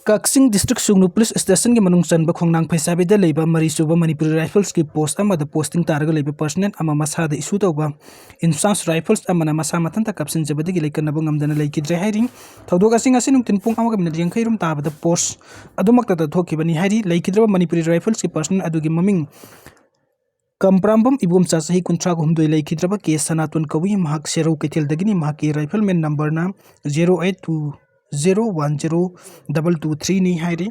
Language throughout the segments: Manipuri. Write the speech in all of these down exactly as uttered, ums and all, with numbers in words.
ꯀꯛꯆꯤꯡ ꯗꯤꯁꯇ꯭ꯔꯤꯛ ꯁꯨꯒꯅꯨ ꯄꯨꯂꯤꯁ ꯁ꯭ꯇꯦꯁꯟꯒꯤ ꯃꯅꯨꯡ ꯆꯟꯕ ꯈꯣꯡꯅꯥꯡ ꯐꯩꯁꯥꯕꯤꯗ ꯂꯩꯕ ꯃꯔꯤ ꯁꯨꯕ ꯃꯅꯤꯄꯨꯔꯤ ꯔꯥꯏꯐꯜꯁꯀꯤ ꯄꯣꯁ ꯑꯃꯗ ꯄꯣꯁꯇꯤꯡ ꯇꯥꯔꯒ ꯂꯩꯕ ꯄꯔꯁꯅꯦꯜ ꯑꯃ ꯃꯁꯥꯗ ꯏꯁꯨ ꯇꯧꯕ ꯏꯟꯆꯥꯔꯖ ꯔꯥꯏꯐꯜꯁ ꯑꯃꯅ ꯃꯁꯥ ꯃꯊꯟꯇ ꯀꯥꯞꯁꯤꯟꯖꯕꯗꯒꯤ ꯂꯩꯀꯠꯅꯕ ꯉꯝꯗꯅ ꯂꯩꯈꯤꯗ꯭ꯔꯦ ꯍꯥꯏꯔꯤ꯫ ꯊꯧꯗꯣꯛ ꯑꯁꯤ ꯉꯁꯤ ꯅꯨꯡꯊꯤꯜ ꯄꯨꯡ ꯑꯃꯒ ꯃꯤꯅꯤꯠ ꯌꯥꯡꯈꯩ ꯔꯣꯝ ꯇꯥꯕꯗ ꯄꯣꯁ ꯑꯗꯨꯃꯛꯇꯗ ꯊꯣꯛꯈꯤꯕꯅꯤ ꯍꯥꯏꯔꯤ꯫ ꯂꯩꯈꯤꯗ꯭ꯔꯕ ꯃꯅꯤꯄꯨꯔꯤ ꯔꯥꯏꯐꯜꯁꯀꯤ ꯄꯔꯁꯅꯦꯜ ꯑꯗꯨꯒꯤ ꯃꯃꯤꯡ ꯀꯝꯄ꯭ꯔꯥꯝꯕꯝ ꯏꯕꯣꯝꯆꯥ, ꯆꯍꯤ ꯀꯨꯟꯊ꯭ꯔꯥ ꯍꯨꯝꯗꯣꯏ, ꯂꯩꯈꯤꯗ꯭ꯔꯕ ꯀꯦ ꯁꯅꯥꯇꯣꯟ ꯀꯧꯏ꯫ ꯃꯍꯥꯛ ꯁꯦꯔꯧ ꯀꯩꯊꯦꯜꯗꯒꯤꯅꯤ꯫ ꯃꯍꯥꯛꯀꯤ ꯔꯥꯏꯐꯜꯃꯦꯟ ꯅꯝꯕꯔꯅ zero eight two zero one zero double two ꯊ꯭ꯔꯤꯅꯤ ꯍꯥꯏꯔꯤ꯫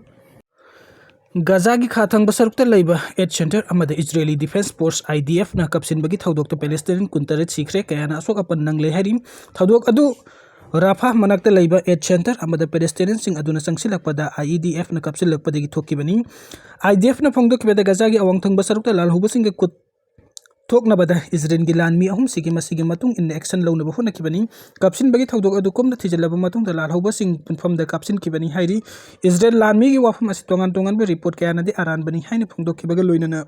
ꯒꯖꯥꯒꯤ ꯈꯥ ꯊꯪꯕ ꯁꯔꯨꯛꯇ ꯂꯩꯕ ꯑꯦꯗ ꯁꯦꯟꯇꯔ ꯑꯃꯗ ꯏꯖꯔꯦꯂꯤ ꯗꯤꯐꯦꯟꯁ ꯐꯣꯔꯁ, IDF, ꯅ ꯀꯥꯞꯁꯤꯟꯕꯒꯤ ꯊꯧꯗꯣꯛꯇ ꯄꯦꯂꯦꯁꯇꯥꯏꯟ ꯀꯨꯟꯇꯔꯦꯠ ꯁꯤꯈ꯭ꯔꯦ, ꯀꯌꯥꯅ ꯑꯁꯣꯛ ꯑꯄꯟ ꯅꯪꯂꯦ ꯍꯥꯏꯔꯤ꯫ ꯊꯧꯗꯣꯛ ꯑꯗꯨ ꯔꯥꯐꯥ ꯃꯅꯥꯛꯇ ꯂꯩꯕ ꯑꯦꯗ ꯁꯦꯟꯇꯔ ꯑꯃꯗ ꯄꯦꯂꯦꯁꯇꯥꯏꯟꯁꯤꯡ ꯑꯗꯨꯅ ꯆꯪꯁꯤꯜꯂꯛꯄꯗ IEDF ꯅ ꯀꯥꯞꯁꯤꯜꯂꯛꯄꯗꯒꯤ ꯊꯣꯛꯈꯤꯕꯅꯤ꯫ IDF ꯅ ꯐꯣꯡꯗꯣꯛꯈꯤꯕꯗ ꯒꯖꯥꯒꯤ ꯑꯋꯥꯡ ꯊꯪꯕ ꯁꯔꯨꯛꯇ ꯂꯥꯜꯍꯧꯕꯁꯤꯡꯒꯤ ꯈꯨꯠ ꯊꯣꯛꯅꯕꯗ ꯏꯖꯔꯦꯜꯒꯤ ꯂꯥꯟꯃꯤ ꯑꯍꯨꯝꯁꯤꯒꯤ ꯃꯁꯤꯒꯤ ꯃꯇꯨꯡ ꯏꯟꯅ ꯑꯦꯛꯁꯟ ꯂꯧꯅꯕ ꯍꯣꯠꯅꯈꯤꯕꯅꯤ꯫ ꯀꯥꯞꯁꯤꯟꯕꯒꯤ ꯊꯧꯗꯣꯛ ꯑꯗꯨ ꯀꯨꯞꯅ ꯊꯤꯖꯤꯜꯂꯕ ꯃꯇꯨꯡꯗ ꯂꯥꯜꯍꯧꯕꯁꯤꯡ ꯄꯨꯟꯐꯝꯗ ꯀꯥꯞꯁꯤꯟꯈꯤꯕꯅꯤ ꯍꯥꯏꯔꯤ꯫ ꯏꯖꯔꯦꯜ ꯂꯥꯟꯃꯤꯒꯤ ꯋꯥꯐꯝ ꯑꯁꯤ ꯇꯣꯉꯥꯟ ꯇꯣꯉꯥꯟꯕ ꯔꯤꯄꯣꯔꯠ ꯀꯌꯥꯅꯗꯤ ꯑꯔꯥꯟꯕꯅꯤ ꯍꯥꯏꯅ ꯐꯣꯡꯗꯣꯛꯈꯤꯕꯒ ꯂꯣꯏꯅꯅ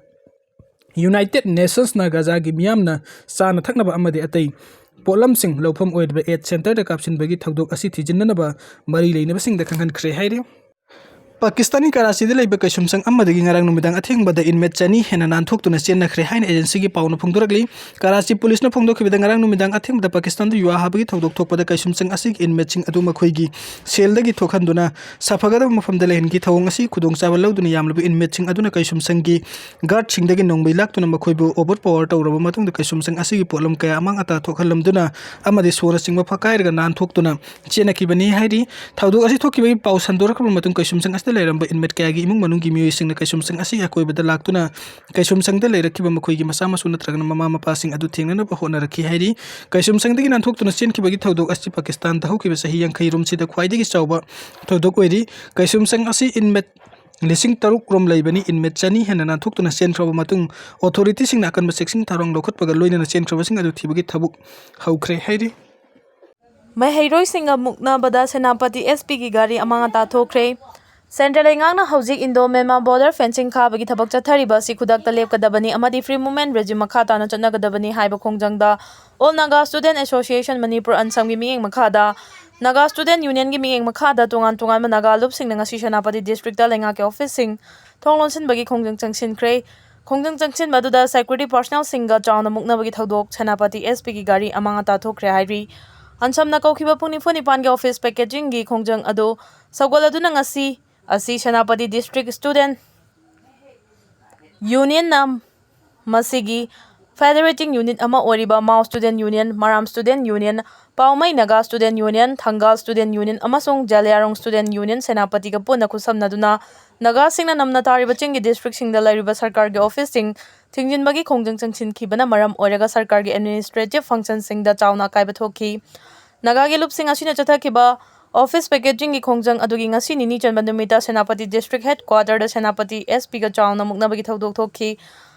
ꯌꯨꯅꯥꯏꯇꯦꯗ ꯅꯦꯁꯟꯁꯅ ꯒꯖꯥꯒꯤ ꯃꯤꯌꯥꯝꯅ ꯆꯥꯅ ꯊꯛꯅꯕ ꯑꯃꯗꯤ ꯑꯇꯩ ꯄꯣꯠꯂꯝꯁꯤꯡ ꯂꯧꯐꯝ ꯑꯣꯏꯔꯤꯕ ꯑꯦꯗ ꯁꯦꯟꯇꯔꯗ ꯀꯥꯞꯁꯤꯟꯕꯒꯤ ꯊꯧꯗꯣꯛ ꯑꯁꯤ ꯊꯤꯖꯤꯟꯅꯅꯕ ꯃꯔꯤ ꯂꯩꯅꯕꯁꯤꯡꯗ ꯈꯪꯍꯟꯈ꯭ꯔꯦ ꯍꯥꯏꯔꯤ꯫ ꯄꯥꯀꯤꯁꯇꯥꯟꯒꯤ ꯀꯔꯥꯆꯤꯗ ꯂꯩꯕ ꯀꯩꯁꯨꯝꯁꯪ ꯑꯃꯗꯒꯤ ꯉꯔꯥꯡ ꯅꯨꯃꯤꯗꯥꯡ ꯑꯊꯦꯡꯕꯗ ꯏꯟꯃꯦꯠ ꯆꯅꯤ ꯍꯦꯟꯅ ꯅꯥꯟꯊꯣꯛꯇꯨꯅ ꯆꯦꯟꯅꯈ꯭ꯔꯦ ꯍꯥꯏꯅ ꯑꯦꯖꯦꯟꯁꯤꯒꯤ ꯄꯥꯎꯅ ꯐꯣꯡꯗꯣꯔꯛꯂꯤ꯫ ꯀꯔꯥꯆꯤ ꯄꯨꯂꯤꯁꯅ ꯐꯣꯡꯗꯣꯛꯈꯤꯕꯗ ꯉꯔꯥꯡ ꯅꯨꯃꯤꯗꯥꯡ ꯑꯊꯦꯡꯕꯗ ꯄꯥꯀꯤꯁꯇꯥꯟꯗ ꯌꯨ ꯍꯥꯕꯒꯤ ꯊꯧꯗꯣꯛ ꯊꯣꯛꯄꯗ ꯀꯩꯁꯨꯝꯁꯪ ꯑꯁꯤꯒꯤ ꯏꯟꯃꯦꯠꯁꯤꯡ ꯑꯗꯨ ꯃꯈꯣꯏꯒꯤ ꯁꯦꯜꯗꯒꯤ ꯊꯣꯛꯍꯟꯗꯨꯅ ꯁꯥꯐꯒꯗꯕ ꯃꯐꯝꯗ ꯂꯩꯍꯟꯈꯤ꯫ ꯊꯧꯑꯣꯡ ꯑꯁꯤ ꯈꯨꯗꯣꯡꯆꯥꯕ ꯂꯧꯗꯨꯅ ꯌꯥꯝꯂꯕ ꯏꯟꯃꯦꯠꯁꯤꯡ ꯑꯗꯨꯅ ꯀꯩꯁꯨꯝꯁꯪꯒꯤ ꯒꯥꯔꯗꯁꯤꯡꯗꯒꯤ ꯅꯣꯡꯃꯩ ꯂꯥꯛꯇꯨꯅ ꯃꯈꯣꯏꯕꯨ ꯑꯣꯚꯔ ꯄꯥꯋꯔ ꯇꯧꯔꯕ ꯃꯇꯨꯡꯗ ꯀꯩꯁꯨꯝꯁꯪ ꯑꯁꯤꯒꯤ ꯄꯣꯠꯂꯝ ꯀꯌꯥ ꯑꯃꯥꯡ ꯑꯇꯥ ꯊꯣꯛꯍꯜꯂꯝꯗꯨꯅ ꯑꯃꯗꯤ ꯁꯣꯅꯆꯤꯡꯕ ꯐꯛꯀꯥꯏꯔꯒ ꯅꯥꯟꯊꯣꯛꯇꯨꯅ ꯆꯦꯟꯅꯈꯤꯕꯅꯤ ꯍꯥꯏꯔꯤ꯫ ꯊꯧꯗꯣꯛ ꯑꯁꯤ ꯊꯣꯛꯈꯤꯕꯒꯤ ꯄꯥꯎ ꯁꯟꯗꯣꯔꯛꯂꯕ ꯃꯇꯨꯡ ꯀꯩꯁꯨꯝꯁꯪ ꯑꯁꯤꯗ ꯂꯩꯔꯝꯕ ꯏꯟꯃꯦꯠ ꯀꯌꯥꯒꯤ ꯏꯃꯨꯡ ꯃꯅꯨꯡꯒꯤ ꯃꯤꯑꯣꯏꯁꯤꯡꯅ ꯀꯩꯁꯨꯝꯁꯪ ꯑꯁꯤꯒꯤ ꯑꯀꯣꯏꯕꯗ ꯂꯥꯛꯇꯨꯅ ꯀꯩꯁꯨꯝꯁꯪꯗ ꯂꯩꯔꯛꯈꯤꯕ ꯃꯈꯣꯏꯒꯤ ꯃꯆꯥ ꯃꯁꯨ ꯅꯠꯇ꯭ꯔꯒꯅ ꯃꯃꯥ ꯃꯄꯥꯁꯤꯡ ꯑꯗꯨ ꯊꯦꯡꯅꯅꯕ ꯍꯣꯠꯅꯔꯛꯈꯤ ꯍꯥꯏꯔꯤ꯫ ꯀꯩꯁꯨꯝꯁꯪꯗꯒꯤ ꯅꯥꯟꯊꯣꯛꯇꯨꯅ ꯆꯦꯟꯈꯤꯕꯒꯤ ꯊꯧꯗꯣꯛ ꯑꯁꯤ ꯄꯥꯀꯤꯁꯇꯥꯟꯗ ꯍꯧꯈꯤꯕ ꯆꯍꯤ ꯌꯥꯡꯈꯩ ꯔꯣꯝꯁꯤꯗ ꯈ꯭ꯋꯥꯏꯗꯒꯤ ꯆꯥꯎꯕ ꯊꯧꯗꯣꯛ ꯑꯣꯏꯔꯤ꯫ ꯀꯩꯁꯨꯝꯁꯪ ꯑꯁꯤ ꯏꯟꯃꯦꯠ ꯂꯤꯁꯤꯡ ꯇꯔꯨꯛ ꯔꯣꯝ ꯂꯩꯕꯅꯤ꯫ ꯏꯟꯃꯦꯠ ꯆꯅꯤ ꯍꯦꯟꯅ ꯅꯥꯟꯊꯣꯛꯇꯨꯅ ꯆꯦꯟꯈ꯭ꯔꯕ ꯃꯇꯨꯡ ꯑꯣꯊꯣꯔꯤꯇꯤꯁꯤꯡꯅ ꯑꯀꯟꯕ ꯆꯦꯛꯁꯤꯟ ꯊꯧꯔꯥꯡ ꯂꯧꯈꯠꯄꯒ ꯂꯣꯏꯅꯅ ꯆꯦꯟꯈ꯭ꯔꯕꯁꯤꯡ ꯑꯗꯨ ꯊꯤꯕꯒꯤ ꯊꯕꯛ ꯍꯧꯈ꯭ꯔꯦ ꯍꯥꯏꯔꯤ꯫ ꯃꯍꯩꯔꯣꯏꯁꯤꯡꯒ ꯃꯨꯛꯅꯕꯗ ꯁꯦꯅꯥꯄꯇꯤ SP ꯒꯤ ꯒꯥꯔꯤ ꯑꯃꯥꯡ ꯑꯇꯥ ꯊꯣꯛꯈ꯭ꯔꯦ꯫ ꯁꯦꯟꯇ꯭ꯔꯦꯜ ꯂꯩꯉꯥꯛꯅ ꯍꯧꯖꯤꯛ ꯏꯟꯗꯣ ꯃꯦꯟꯃꯥ ꯕꯣꯔꯗꯔ ꯐꯦꯟꯁꯤꯡ ꯈꯥꯕꯒꯤ ꯊꯕꯛ ꯆꯠꯊꯔꯤꯕ ꯑꯁꯤ ꯈꯨꯗꯛꯇ ꯂꯦꯞꯀꯗꯕꯅꯤ ꯑꯃꯗꯤ ꯐ꯭ꯔꯤ ꯃꯨꯚꯃꯦꯟ ꯔꯦꯖꯤꯝ ꯃꯈꯥ ꯇꯥꯅ ꯆꯠꯅꯒꯗꯕꯅꯤ ꯍꯥꯏꯕ ꯈꯣꯡꯖꯪꯗ all Naga student association Manipur, ꯑꯟꯁꯝꯒꯤ ꯃꯤꯠꯌꯦꯡ ꯃꯈꯥꯗ ꯅꯥꯒꯥ ꯁ꯭ꯇꯨꯗꯦꯟꯠ ꯌꯨꯅꯤꯌꯟꯒꯤ ꯃꯤꯠꯌꯦꯡ ꯃꯈꯥꯗ ꯇꯣꯉꯥꯟ ꯇꯣꯉꯥꯟꯕ ꯅꯥꯒꯥ ꯂꯨꯞꯁꯤꯡꯅ ꯉꯁꯤ ꯁꯦꯅꯥꯄꯇꯤ ꯗꯤꯁꯇ꯭ꯔꯤꯛꯇ ꯂꯩꯉꯥꯛꯀꯤ ꯑꯣꯐꯤꯁꯁꯤꯡ ꯊꯣꯡ ꯂꯣꯟꯁꯤꯟꯕꯒꯤ ꯈꯣꯡꯖꯪ ꯆꯪꯁꯤꯟꯈ꯭ꯔꯦ꯫ ꯈꯣꯡꯖꯪ ꯆꯪꯁꯤꯟꯕ ꯑꯗꯨꯗ ꯁꯦꯀ꯭ꯌꯨꯔꯤꯇꯤ ꯄꯥꯔꯁꯅꯦꯜꯁꯤꯡꯒ ꯆꯥꯎꯅ ꯃꯨꯛꯅꯕꯒꯤ ꯊꯧꯗꯣꯛ ꯁꯦꯅꯥꯄꯇꯤ ꯑꯦꯁ ꯄꯤꯒꯤ ꯒꯥꯔꯤ ꯑꯃꯥꯡ ꯑꯇꯥ ꯊꯣꯛꯈ꯭ꯔꯦ ꯍꯥꯏꯔꯤ꯫ ꯑꯟꯁꯝꯅ ꯀꯧꯈꯤꯕ ꯄꯨꯡ ꯅꯤꯐꯨ ꯅꯤꯄꯥꯟꯒꯤ ꯑꯣꯐꯤꯁ ꯄꯦꯀꯦꯖꯤꯡꯒꯤ ꯈꯣꯡꯖꯪ ꯑꯗꯨ ꯁꯧꯒꯠꯂꯗꯨꯅ ꯉꯁꯤ ꯑꯁꯤ ꯁꯦꯅꯥꯄꯇꯤ ꯗꯤꯁꯇ꯭ꯔꯤꯛ ꯁ꯭ꯇꯨꯗꯦꯟꯠ ꯌꯨꯅꯤꯌꯟꯅ ꯃꯁꯤꯒꯤ ꯐꯦꯗꯔꯦꯇꯤꯡ ꯌꯨꯅꯤꯠ ꯑꯃ ꯑꯣꯏꯔꯤꯕ Mao student union, Maram student union, Poumai Naga student union, Thangal student union ꯑꯃꯁꯨꯡ ꯖꯂꯤꯌꯥꯔꯣꯡ ꯁ꯭ꯇꯨꯗꯦꯟꯠ ꯌꯨꯅꯤꯌꯟ ꯁꯦꯅꯥꯄꯇꯤꯒ ꯄꯨꯟꯅ ꯈꯨꯠꯁꯝꯅꯗꯨꯅ ꯅꯥꯒꯥꯁꯤꯡꯅ ꯅꯝꯅ ꯇꯥꯔꯤꯕ ꯆꯤꯡꯒꯤ ꯗꯤꯁꯇ꯭ꯔꯤꯛꯁꯤꯡꯗ ꯂꯩꯔꯤꯕ ꯁꯔꯀꯥꯔꯒꯤ ꯑꯣꯐꯤꯁꯁꯤꯡ ꯊꯤꯡꯖꯤꯟꯕꯒꯤ ꯈꯣꯡꯖꯪ ꯆꯪꯁꯤꯟꯈꯤꯕꯅ ꯃꯔꯝ ꯑꯣꯏꯔꯒ ꯁꯔꯀꯥꯔꯒꯤ ꯑꯦꯗꯃꯤꯅꯤꯁꯇ꯭ꯔꯦꯇꯤꯚ ꯐꯪꯁꯟꯁꯤꯡꯗ ꯆꯥꯎꯅ ꯑꯀꯥꯏꯕ ꯊꯣꯛꯈꯤ꯫ ꯅꯥꯒꯥꯒꯤ ꯂꯨꯞꯁꯤꯡ ꯑꯁꯤꯅ ꯆꯠꯊꯈꯤꯕ ꯑꯣꯐꯤꯁ ꯄꯦꯀꯦꯖꯤꯡꯒꯤ ꯈꯣꯡꯖꯪ ꯑꯗꯨꯒꯤ ꯉꯁꯤ ꯅꯤꯅꯤ ꯆꯟꯕ ꯅꯨꯃꯤꯠꯇ ꯁꯦꯅꯥꯄꯇꯤ ꯗꯤꯁꯇ꯭ꯔꯤꯛ ꯍꯦꯗꯀ꯭ꯋꯥꯇꯔꯗ ꯁꯦꯅꯥꯄꯇꯤ ꯑꯦꯁ ꯄꯤꯒ ꯆꯥꯎꯅ ꯃꯨꯛꯅꯕꯒꯤ ꯊꯧꯗꯣꯛ ꯊꯣꯛꯈꯤ꯫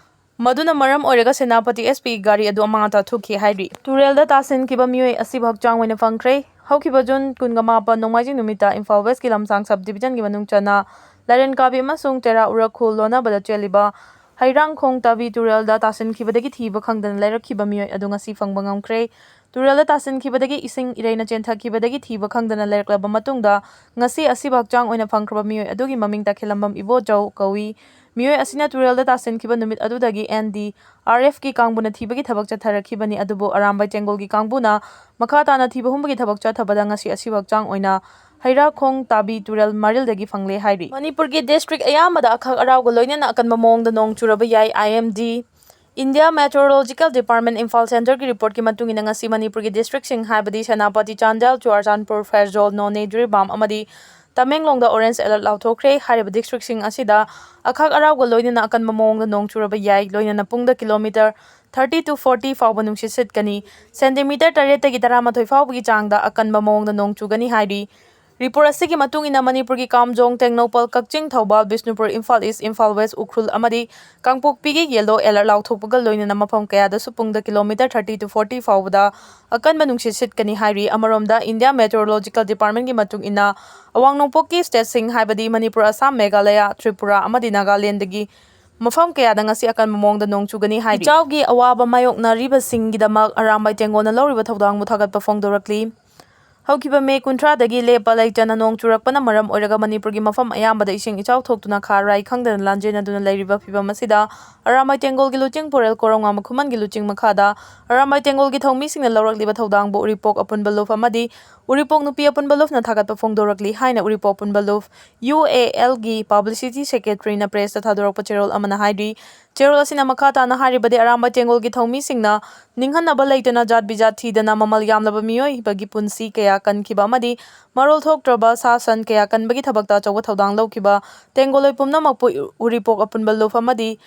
ꯃꯗꯨꯅ ꯃꯔꯝ ꯑꯣꯏꯔꯒ ꯁꯦꯅꯥꯄꯇꯤ ꯑꯦꯁ ꯄꯤꯒꯤ ꯒꯥꯔꯤ ꯑꯗꯨ ꯑꯃꯥꯡ ꯑꯇꯥ ꯊꯣꯛꯈꯤ ꯍꯥꯏꯔꯤ꯫ ꯇꯨꯔꯦꯜꯗ ꯇꯥꯁꯤꯟꯈꯤꯕ ꯃꯤꯑꯣꯏ ꯑꯁꯤꯕꯨ ꯍꯛꯆꯥꯡ ꯑꯣꯏꯅ ꯐꯪꯈ꯭ꯔꯦ꯫ ꯍꯧꯈꯤꯕ ꯖꯨꯟ ꯀꯨꯟꯒ ꯃꯥꯄꯟ ꯅꯣꯡꯃꯥꯏꯖꯤꯡ ꯅꯨꯃꯤꯠꯇ ꯏꯝꯐꯥꯜ ꯋꯦꯁꯀꯤ ꯂꯝꯁꯥꯡ ꯁꯕ ꯗꯤꯕꯤꯖꯟꯒꯤ ꯃꯅꯨꯡ ꯆꯟꯅ ꯂꯥꯏꯔꯦꯟꯀꯥꯕꯤ ꯑꯃꯁꯨꯡ ꯇꯦꯔꯥ ꯎꯔꯈꯨꯜ ꯂꯣꯟꯅꯕꯗ ꯆꯦꯜꯂꯤꯕ ꯍꯩꯔꯥꯡꯈꯣꯡ ꯇꯥꯕꯤ ꯇꯨꯔꯦꯜꯗ ꯇꯥꯁꯤꯟꯈꯤꯕꯗꯒꯤ ꯊꯤꯕ ꯈꯪꯗꯅ ꯂꯩꯔꯛꯈꯤꯕ ꯃꯤꯑꯣꯏ ꯑꯗꯨ ꯉꯁꯤ ꯐꯪꯕ ꯉꯝꯈ꯭ꯔꯦ꯫ ꯇꯨꯔꯦꯜꯗ ꯇꯥꯁꯤꯟꯈꯤꯕꯗꯒꯤ ꯏꯁꯤꯡ ꯏꯔꯩꯅ ꯆꯦꯟꯊꯈꯤꯕꯗꯒꯤ ꯊꯤꯕ ꯈꯪꯗꯅ ꯂꯩꯔꯛꯂꯕ ꯃꯇꯨꯡꯗ ꯉꯁꯤ ꯑꯁꯤꯕ ꯍꯛꯆꯥꯡ ꯑꯣꯏꯅ ꯐꯪꯈ꯭ꯔꯕ ꯃꯤꯑꯣꯏ ꯑꯗꯨꯒꯤ ꯃꯃꯤꯡ ꯇꯈꯦꯜꯂꯝꯕꯝ ꯏꯕꯣꯆꯧ ꯀꯧꯏ꯫ ꯃꯤꯑꯣꯏ ꯑꯁꯤꯅ ꯇꯨꯔꯦꯜꯗ ꯇꯥꯁꯤꯟꯈꯤꯕ ꯅꯨꯃꯤꯠ ꯑꯗꯨꯗꯒꯤ ꯑꯦꯟ ꯗꯤ ꯑꯥꯔ ꯑꯦꯐꯀꯤ ꯀꯥꯡꯕꯨꯅ ꯊꯤꯕꯒꯤ ꯊꯕꯛ ꯆꯠꯊꯔꯛꯈꯤꯕꯅꯤ, ꯑꯗꯨꯕꯨ ꯑꯔꯥꯝꯕꯥꯏ ꯇꯦꯡꯒꯣꯜꯒꯤ ꯀꯥꯡꯕꯨꯅ ꯃꯈꯥ ꯇꯥꯅ ꯊꯤꯕ ꯍꯨꯝꯕꯒꯤ ꯊꯕꯛ ꯆꯠꯊꯕꯗ ꯉꯁꯤ ꯑꯁꯤꯕ ꯍꯛꯆꯥꯡ ꯑꯣꯏꯅ ꯍꯩꯔꯥꯈꯣꯡ ꯇꯥꯕꯤ ꯇꯨꯔꯦꯜ ꯃꯔꯤꯜꯗꯒꯤ ꯐꯪꯂꯦ ꯍꯥꯏꯔꯤ꯫ ꯃꯅꯤꯄꯨꯔꯒꯤ ꯗꯤꯁꯇ꯭ꯔꯤꯛ ꯑꯌꯥꯝꯕꯗ ꯑꯈꯥꯛ ꯑꯔꯥꯎꯒ ꯂꯣꯏꯅꯅ ꯑꯀꯟꯕ ꯃꯑꯣꯡꯗ ꯅꯣꯡ ꯆꯨꯔꯕ ꯌꯥꯏ, I M D. India Meteorological Department Imphal ꯁꯦꯟꯇꯔꯒꯤ ꯔꯤꯄꯣꯔꯠꯀꯤ ꯃꯇꯨꯡ ꯏꯟꯅ ꯉꯁꯤ ꯃꯅꯤꯄꯨꯔꯒꯤ ꯗꯤꯁꯇ꯭ꯔꯤꯛꯁꯤꯡ ꯍꯥꯏꯕꯗꯤ ꯁꯦꯅꯥꯄꯇꯤ, ꯆꯥꯟꯗꯦꯜ, ꯆꯨꯔꯥꯆꯥꯟꯄꯨꯔ, ꯐꯦꯔꯖꯣꯜ, ꯅꯣꯅꯦ, ꯖꯤꯔꯤꯕꯥꯝ ꯑꯃꯗꯤ ꯇꯃꯦꯡꯂꯣꯡꯗ ꯑꯣꯔꯦꯟꯖ ꯑꯦꯂꯔꯠ ꯂꯥꯎꯊꯣꯛꯈ꯭ꯔꯦ꯫ ꯍꯥꯏꯔꯤꯕ ꯗꯤꯁꯇ꯭ꯔꯤꯛꯁꯤꯡ ꯑꯁꯤꯗ ꯑꯈꯥꯛ ꯑꯔꯥꯎꯒ ꯂꯣꯏꯅꯅ ꯑꯀꯟꯕ ꯃꯑꯣꯡꯗ ꯅꯣꯡ ꯆꯨꯔꯕ ꯌꯥꯏ, ꯂꯣꯏꯅꯅ ꯄꯨꯡꯗ ꯀꯤꯂꯣꯃꯤꯇꯔ thirty to forty ꯐꯥꯎꯕ ꯅꯨꯡꯁꯤꯠ ꯁꯤꯠꯀꯅꯤ꯫ ꯁꯦꯟꯇꯤꯃꯤꯇꯔ ꯇꯔꯦꯠꯇꯒꯤ ꯇꯔꯥꯃꯥꯊꯣꯏ ꯐꯥꯎꯕꯒꯤ ꯆꯥꯡꯗ ꯑꯀꯟꯕ ꯃꯑꯣꯡꯗ ꯅꯣꯡ ꯆꯨꯒꯅꯤ ꯍꯥꯏꯔꯤ꯫ ꯔꯤꯄꯣꯔꯠ ꯑꯁꯤꯒꯤ ꯃꯇꯨꯡ ꯏꯟꯅ ꯃꯅꯤꯄꯨꯔꯒꯤ ꯀꯥꯝꯖꯣꯡ, ꯇꯦꯡꯅꯧꯄꯜ, ꯀꯛꯆꯤꯡ, ꯊꯧꯕꯥꯜ, ꯕꯤꯁꯅꯨꯄꯨꯔ, ꯏꯝꯐꯥꯜ ꯏꯁ, ꯏꯝꯐꯥꯜ ꯋꯦꯁ, ꯎꯈ꯭ꯔꯨꯜ ꯑꯃꯗꯤ ꯀꯥꯡꯄꯣꯛꯄꯤꯒꯤ ꯌꯦꯜꯂꯣ ꯑꯦꯂꯔꯠ ꯂꯥꯎꯊꯣꯛꯄꯒ ꯂꯣꯏꯅꯅ ꯃꯐꯝ ꯀꯌꯥꯗꯁꯨ ꯄꯨꯡꯗ ꯀꯤꯂꯣꯃꯤꯇꯔ thirty to forty ꯐꯥꯎꯕꯗ ꯑꯀꯟꯕ ꯅꯨꯡꯁꯤꯠ ꯁꯤꯠꯀꯅꯤ ꯍꯥꯏꯔꯤ꯫ ꯑꯃꯔꯣꯝꯗ, ꯏꯟꯗꯤꯌꯥ ꯃꯦꯇꯤꯑꯣꯔꯣꯂꯣꯖꯤꯀꯦꯜ ꯗꯤꯄꯥꯔꯠꯃꯦꯟꯒꯤ ꯃꯇꯨꯡ ꯏꯟꯅ, ꯑꯋꯥꯡ ꯅꯣꯡꯄꯣꯛꯀꯤ ꯁ꯭ꯇꯦꯠꯁꯤꯡ ꯍꯥꯏꯕꯗꯤ ꯃꯅꯤꯄꯨꯔ, ꯑꯁꯥꯝ, ꯃꯦꯘꯥꯂꯌꯥ, ꯇ꯭ꯔꯤꯄꯨꯔꯥ ꯑꯃꯗꯤ ꯅꯥꯒꯥꯂꯦꯟꯗꯒꯤ ꯃꯐꯝ ꯀꯌꯥꯗ ꯉꯁꯤ ꯑꯀꯟꯕ ꯃꯑꯣꯡꯗ ꯅꯣꯡ ꯆꯨꯒꯅꯤ ꯍꯥꯏꯔꯤ꯫ ꯏꯆꯥꯎꯒꯤ ꯑꯋꯥꯕ ꯃꯥꯌꯣꯛꯅꯔꯤꯕꯁꯤꯡꯒꯤꯗꯃꯛ ꯑꯔꯥꯝꯕꯥꯏ ꯇꯦꯡꯒꯣꯜꯅ ꯂꯧꯔꯤꯕ ꯊꯧꯗꯥꯡꯕꯨ ꯊꯥꯒꯠꯄ ꯐꯣꯡꯗꯣꯔꯛꯂꯤ꯫ ꯍꯧꯈꯤꯕ ꯃꯦ ꯀꯨꯟꯊ꯭ꯔꯥꯗꯒꯤ ꯂꯦꯞꯄ ꯂꯩꯇꯅ ꯅꯣꯡ ꯆꯨꯔꯛꯄꯅ ꯃꯔꯝ ꯑꯣꯏꯔꯒ ꯃꯅꯤꯄꯨꯔꯒꯤ ꯃꯐꯝ ꯑꯌꯥꯝꯕꯗ ꯏꯁꯤꯡ ꯏꯆꯥꯎ ꯊꯣꯛꯇꯨꯅ ꯈꯥ ꯔꯥꯏ ꯈꯪꯗꯅ ꯂꯥꯟꯖꯦꯟꯅꯗꯨꯅ ꯂꯩꯔꯤꯕ ꯐꯤꯕꯝ ꯑꯁꯤꯗ ꯑꯔꯥꯝꯕꯥꯏ ꯇꯦꯡꯒꯣꯜꯒꯤ ꯂꯨꯆꯤꯡ ꯄꯣꯔꯦꯜ ꯀꯣꯔꯧꯉꯥ ꯃꯈꯨꯃꯟꯒꯤ ꯂꯨꯆꯤꯡ ꯃꯈꯥꯗ ꯑꯔꯥꯝꯕꯥꯏ ꯇꯦꯡꯒꯣꯜꯒꯤ ꯊꯧꯃꯤꯁꯤꯡꯅ ꯂꯧꯔꯛꯂꯤꯕ ꯊꯧꯗꯥꯡꯕꯨ ꯎꯔꯤꯄꯣꯛ ꯑꯄꯨꯟꯕ ꯂꯨꯞ ꯑꯃꯗꯤ ꯎꯔꯤꯄꯣꯛ ꯅꯨꯄꯤ ꯑꯄꯨꯟꯕ ꯂꯨꯞꯅ ꯊꯥꯒꯠꯄ ꯐꯣꯡꯗꯣꯔꯛꯂꯤ ꯍꯥꯏꯅ ꯎꯔꯤꯄꯣꯛ ꯑꯄꯨꯟꯕ ꯂꯨꯞ, ꯌꯨ ꯑꯦ ꯑꯦꯜꯒꯤ ꯄꯕ꯭ꯂꯤꯁꯤꯇꯤ ꯁꯦꯀ꯭ꯔꯦꯇꯔꯤꯅ ꯄ꯭ꯔꯦꯁꯇ ꯊꯥꯗꯣꯔꯛꯄ ꯆꯦꯔꯣꯜ ꯑꯃꯅ ꯍꯥꯏꯔꯤ꯫ ꯆꯦꯔꯣꯜ ꯑꯁꯤꯅ ꯃꯈꯥ ꯇꯥꯅ ꯍꯥꯏꯔꯤꯕꯗꯤ, ꯑꯔꯥꯝꯕꯥꯏ ꯇꯦꯡꯒꯣꯜꯒꯤ ꯊꯧꯃꯤꯁꯤꯡꯅ ꯅꯤꯡꯍꯟꯅꯕ ꯂꯩꯇꯅ ꯖꯥꯠ ꯕꯤꯖꯥꯠ ꯊꯤꯗꯅ ꯃꯃꯜ ꯌꯥꯝꯂꯕ ꯃꯤꯑꯣꯏꯕꯒꯤ ꯄꯨꯟꯁꯤ ꯀꯌꯥ ꯀꯟꯈꯤꯕ ꯑꯃꯗꯤ ꯃꯔꯣꯜ ꯊꯣꯛꯇ꯭ꯔꯕ ꯁꯥ ꯁꯟ ꯀꯌꯥ ꯀꯟꯕꯒꯤ ꯊꯕꯛꯇ ꯑꯆꯧꯕ ꯊꯧꯗꯥꯡ ꯂꯧꯈꯤꯕ ꯇꯦꯡꯒꯣꯂꯣꯏ ꯄꯨꯝꯅꯃꯛꯄꯨ ꯎꯔꯤꯄꯣꯛ ꯑꯄꯨꯟꯕ ꯂꯨꯞ ꯑꯃꯗꯤ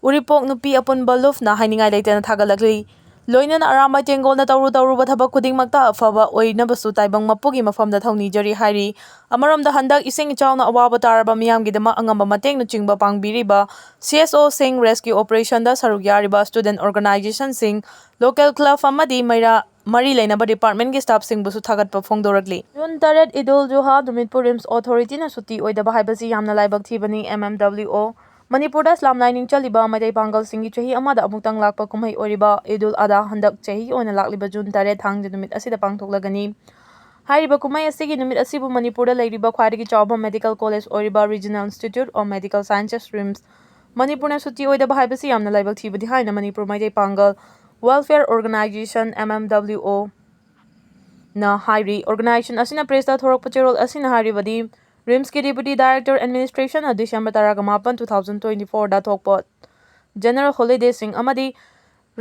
ꯎꯔꯤꯄꯣꯛ ꯅꯨꯄꯤ ꯑꯄꯨꯟꯕ ꯂꯨꯞꯅ ꯍꯥꯏꯅꯤꯡꯉꯥꯏ ꯂꯩꯇꯅ ꯊꯥꯒꯠꯂꯛꯂꯤ꯫ ꯂꯣꯏꯅꯅ ꯑꯔꯥꯝꯕꯥꯏ ꯇꯦꯡꯒꯣꯜꯅ ꯇꯧꯔꯨ ꯇꯧꯔꯨꯕ ꯊꯕꯛ ꯈꯨꯗꯤꯡꯃꯛꯇ ꯑꯐꯕ ꯑꯣꯏꯅꯕꯁꯨ ꯇꯥꯏꯕꯪ ꯃꯄꯨꯒꯤ ꯃꯐꯝꯗ ꯊꯧꯅꯤꯖꯔꯤ ꯍꯥꯏꯔꯤ꯫ ꯑꯃꯔꯣꯝꯗ ꯍꯟꯗꯛ ꯏꯁꯤꯡ ꯏꯆꯥꯎꯅ ꯑꯋꯥꯕ ꯇꯥꯔꯕ ꯃꯤꯌꯥꯝꯒꯤꯗꯃꯛ ꯑꯉꯝꯕ ꯃꯇꯦꯡꯅꯆꯤꯡꯕ ꯄꯥꯡꯕꯤꯔꯤꯕ ꯁꯤ ꯑꯦꯁ ꯑꯣꯁꯤꯡ, ꯔꯦꯁꯀ꯭ꯌꯨ ꯑꯣꯄꯔꯦꯁꯟꯗ ꯁꯔꯨꯛ ꯌꯥꯔꯤꯕ ꯁ꯭ꯇꯨꯗꯦꯟꯠ ꯑꯣꯔꯒꯅꯥꯏꯖꯦꯁꯟꯁꯤꯡ, ꯂꯣꯀꯦꯜ ꯀ꯭ꯂꯕ ꯑꯃꯗꯤ ꯃꯩꯔꯥ ꯃꯔꯤ ꯂꯩꯅꯕ ꯗꯤꯄꯥꯔꯠꯃꯦꯟꯠꯀꯤ ꯁ꯭ꯇꯥꯐꯁꯤꯡꯕꯨꯁꯨ ꯊꯥꯒꯠꯄ ꯐꯣꯡꯗꯣꯔꯛꯂꯤ꯫ ꯖꯨꯟ ꯇꯔꯦꯠ, ꯏꯗꯨꯜ ꯖꯨꯍꯥ ꯅꯨꯃꯤꯠꯄꯨ ꯔꯤꯝꯁ ꯑꯣꯊꯣꯔꯤꯇꯤꯅ ꯁꯨꯇꯤ ꯑꯣꯏꯗꯕ ꯍꯥꯏꯕꯁꯤ ꯌꯥꯝꯅ ꯂꯥꯏꯕꯛ ꯊꯤꯕꯅꯤ꯫ ꯑꯦꯝ ꯑꯦꯝ ꯗꯕ꯭ꯂꯤꯎ ꯑꯣ ꯃꯅꯤꯄꯨꯔꯗ ꯁ꯭ꯂꯥꯝ ꯂꯥꯏꯅꯤꯡ ꯆꯠꯂꯤꯕ ꯃꯩꯇꯩ ꯄꯥꯡꯒꯜꯁꯤꯡꯒꯤ ꯆꯍꯤ ꯑꯃꯗ ꯑꯃꯨꯛꯇꯪ ꯂꯥꯛꯄ ꯀꯨꯝꯍꯩ ꯑꯣꯏꯔꯤꯕ ꯏꯗꯨꯜ ꯑꯗꯥ ꯍꯟꯗꯛ ꯆꯍꯤꯒꯤ ꯑꯣꯏꯅ ꯂꯥꯛꯂꯤꯕ ꯖꯨꯟ ꯇꯔꯦꯠ ꯊꯥꯡꯖ ꯅꯨꯃꯤꯠ ꯑꯁꯤꯗ ꯄꯥꯡꯊꯣꯛꯂꯒꯅꯤ꯫ ꯍꯥꯏꯔꯤꯕ ꯀꯨꯝꯍꯩ ꯑꯁꯤꯒꯤ ꯅꯨꯃꯤꯠ ꯑꯁꯤꯕꯨ ꯃꯅꯤꯄꯨꯔꯗ ꯂꯩꯔꯤꯕ ꯈ꯭ꯋꯥꯏꯗꯒꯤ ꯆꯥꯎꯕ ꯃꯦꯗꯤꯀꯦꯜ ꯀꯣꯂꯦꯖ ꯑꯣꯏꯔꯤꯕ Regional Institute of Medical Sciences, RIMS, ꯃꯅꯤꯄꯨꯔꯅ ꯁꯨꯇꯤ ꯑꯣꯏꯗꯕ ꯍꯥꯏꯕꯁꯤ ꯌꯥꯝꯅ ꯂꯥꯏꯕꯛ ꯊꯤꯕꯅꯤ ꯍꯥꯏꯅ Manipur Meitei Pangal welfare organisation, M M W O, ꯅ ꯍꯥꯏꯔꯤ꯫ ꯑꯣꯔꯒꯅꯥꯏꯖꯦꯁꯟ ꯑꯁꯤꯅ ꯄ꯭ꯔꯦꯁꯇ ꯊꯣꯔꯛꯄ ꯆꯦꯔꯣꯜ ꯑꯁꯤꯅ ꯍꯥꯏꯔꯤꯕꯗꯤ, ꯔꯤꯝꯁꯀꯤ ꯗꯦꯄ꯭ꯌꯨꯇꯤ ꯗꯥꯏꯔꯦꯛꯇꯔ ꯑꯦꯗꯃꯤꯅꯤꯁꯇ꯭ꯔꯦꯁꯟꯅ ꯗꯤꯁꯦꯝꯕꯔ ꯇꯔꯥꯃꯥꯄꯟ, two thousand twenty fourꯗ ꯊꯣꯛꯄ ꯖꯦꯅꯔꯦꯜ ꯍꯣꯂꯤꯗꯦꯁꯤꯡ ꯑꯃꯗꯤ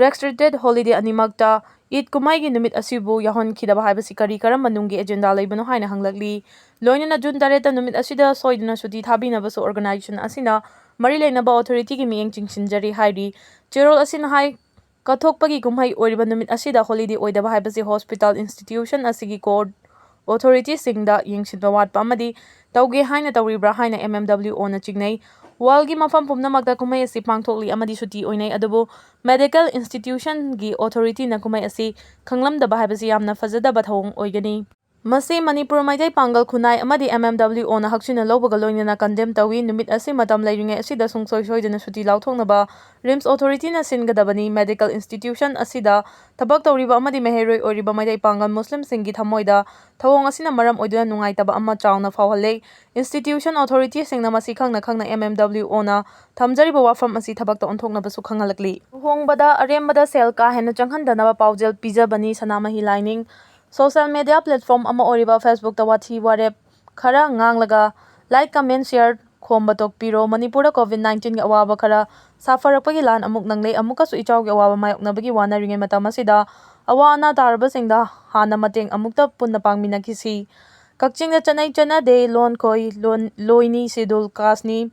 ꯔꯦꯁꯇ꯭ꯔꯤꯛꯇꯦꯗ ꯍꯣꯂꯤꯗꯦ ꯑꯅꯤꯃꯛꯇ ꯏꯗ ꯀꯨꯝꯍꯩꯒꯤ ꯅꯨꯃꯤꯠ ꯑꯁꯤꯕꯨ ꯌꯥꯎꯍꯟꯈꯤꯗꯕ ꯍꯥꯏꯕꯁꯤ ꯀꯔꯤ ꯀꯔꯝꯕ ꯅꯨꯡꯒꯤ ꯑꯦꯖꯦꯟꯗꯥ ꯂꯩꯕꯅꯣ ꯍꯥꯏꯅ ꯍꯪꯂꯛꯂꯤ꯫ ꯂꯣꯏꯅꯅ ꯖꯨꯟ ꯇꯔꯦꯠꯇ ꯅꯨꯃꯤꯠ ꯑꯁꯤꯗ ꯁꯣꯏꯗꯅ ꯁꯨꯇꯤ ꯊꯥꯕꯤꯅꯕꯁꯨ ꯑꯣꯔꯒꯅꯥꯏꯖꯦꯁꯟ ꯑꯁꯤꯅ ꯃꯔꯤ ꯂꯩꯅꯕ ꯑꯣꯊꯣꯔꯤꯇꯤꯒꯤ ꯃꯤꯠꯌꯦꯡ ꯆꯤꯡꯁꯤꯟꯖꯔꯤ ꯍꯥꯏꯔꯤ꯫ ꯆꯦꯔꯣꯜ ꯑꯁꯤꯅ ꯍꯥꯏ, ꯀꯠꯊꯣꯛꯄꯒꯤ ꯀꯨꯝꯍꯩ ꯑꯣꯏꯔꯤꯕ ꯅꯨꯃꯤꯠ ꯑꯁꯤꯗ ꯍꯣꯂꯤꯗꯦ ꯑꯣꯏꯗꯕ ꯍꯥꯏꯕꯁꯤ ꯍꯣꯁꯄꯤꯇꯥꯜ ꯏꯟꯁꯇꯤꯇ꯭ꯌꯨꯁꯟ ꯑꯁꯤꯒꯤ ꯀꯣꯔꯠ ꯑꯣꯊꯣꯔꯤꯇꯤꯁꯤꯡꯗ ꯌꯦꯡꯁꯤꯟꯕ ꯋꯥꯠꯄ ꯑꯃꯗꯤ ꯇꯧꯒꯦ ꯍꯥꯏꯅ ꯇꯧꯔꯤꯕ꯭ꯔꯥ ꯍꯥꯏꯅ ꯑꯦꯝ ꯑꯦꯝ ꯗꯕ꯭ꯂꯤꯎ ꯑꯣꯅ ꯆꯤꯡꯅꯩ꯫ ꯋꯥꯔꯜꯒꯤ ꯃꯐꯝ ꯄꯨꯝꯅꯃꯛꯇ ꯀꯨꯝꯍꯩ ꯑꯁꯤ ꯄꯥꯡꯊꯣꯛꯂꯤ ꯑꯃꯗꯤ ꯁꯨꯇꯤ ꯑꯣꯏꯅꯩ, ꯑꯗꯨꯕꯨ ꯃꯦꯗꯤꯀꯦꯜ ꯏꯟꯁꯇꯤꯇ꯭ꯌꯨꯁꯟꯒꯤ ꯑꯣꯊꯣꯔꯤꯇꯤꯅ ꯀꯨꯝꯍꯩ ꯑꯁꯤ ꯈꯪꯂꯝꯗꯕ ꯍꯥꯏꯕꯁꯤ ꯌꯥꯝꯅ ꯐꯖꯗꯕ ꯊꯧꯑꯣꯡ ꯑꯣꯏꯒꯅꯤ꯫ ꯃꯁꯤ ꯃꯅꯤꯄꯨꯔ ꯃꯩꯇꯩ ꯄꯥꯡꯒꯜ ꯈꯨꯟꯅꯥꯏ ꯑꯃꯗꯤ MMWOꯅ ꯍꯛꯆꯤꯟꯅ ꯂꯧꯕꯒ ꯂꯣꯏꯅꯅ condemn ꯇꯧꯏ꯫ ꯅꯨꯃꯤꯠ ꯑꯁꯤ ꯃꯇꯝ ꯂꯩꯔꯤꯉꯩ ꯑꯁꯤꯗ ꯁꯨꯡꯁꯣꯏ ꯁꯣꯏꯗꯅ ꯁꯨꯇꯤ ꯂꯥꯎꯊꯣꯛꯅꯕ RIMS Authorityꯅ ꯁꯤꯟꯒꯗꯕꯅꯤ꯫ Medical institution ꯑꯁꯤꯗ ꯊꯕꯛ ꯇꯧꯔꯤꯕ ꯑꯃꯗꯤ ꯃꯍꯩꯔꯣꯏ ꯑꯣꯏꯔꯤꯕ ꯃꯩꯇꯩ ꯄꯥꯡꯒꯜ ꯃꯨꯁꯂꯤꯝꯁꯤꯡꯒꯤ ꯊꯃꯣꯏꯗ ꯊꯧꯑꯣꯡ ꯑꯁꯤꯅ ꯃꯔꯝ ꯑꯣꯏꯗꯨꯅ ꯅꯨꯡꯉꯥꯏꯇꯕ ꯑꯃ ꯆꯥꯎꯅ ꯐꯥꯎꯍꯜꯂꯦ꯫ Institution authorityꯁꯤꯡꯅ ꯃꯁꯤ ꯈꯪꯅ ꯈꯪꯅ MMWOꯅ ꯊꯝꯖꯔꯤꯕ ꯋꯥꯐꯝ ꯑꯁꯤ ꯊꯕꯛꯇ ꯑꯣꯟꯊꯣꯛꯅꯕꯁꯨ ꯈꯪꯍꯜꯂꯛꯂꯤ꯫ ꯂꯨꯍꯣꯡꯕꯗ ꯑꯔꯦꯝꯕꯗ ꯁꯦꯜ ꯀꯥ ꯍꯦꯟꯅ ꯆꯪꯍꯟꯗꯅꯕ ꯄꯥꯎꯖꯦꯜ ꯄꯤꯖꯕꯅꯤ ꯁꯅꯥꯃꯍꯤ ꯂꯥꯏꯅꯤꯡ꯫ Social media platform ꯑꯃ ꯑꯣꯏꯔꯤꯕ Facebookꯇ ꯋꯥꯊꯤ ꯋꯥꯔꯦꯞ ꯈꯔ ꯉꯥꯡꯂꯒ like, comment, share ꯈꯣꯝꯕ ꯇꯣꯛꯄꯤꯔꯣ꯫ ꯃꯅꯤꯄꯨꯔꯗ COVID nineteenꯒꯤ ꯑꯋꯥꯕ ꯈꯔ ꯁꯥꯐꯔꯛꯄꯒꯤ ꯂꯥꯟ ꯑꯃꯨꯛ ꯅꯪꯂꯦ꯫ ꯑꯃꯨꯛꯀꯁꯨ ꯏꯆꯥꯎꯒꯤ ꯑꯋꯥꯕ ꯃꯥꯌꯣꯛꯅꯕꯒꯤ ꯋꯥꯅꯔꯤꯉꯩ ꯃꯇꯝ ꯑꯁꯤꯗ ꯑꯋꯥ ꯑꯅꯥ ꯇꯥꯔꯕꯁꯤꯡꯗ ꯍꯥꯟꯅ ꯃꯇꯦꯡ ꯑꯃꯨꯛꯇ ꯄꯨꯟꯅ ꯄꯥꯡꯃꯤꯟꯅꯈꯤꯁꯤ꯫ ꯀꯛꯆꯤꯡꯗ ꯆꯠꯅꯩ ꯆꯠꯅꯗꯦ, ꯂꯣꯟ ꯈꯣꯏ, ꯂꯣꯟ, ꯂꯣꯏꯅꯤ, Scheduled Casteꯅꯤ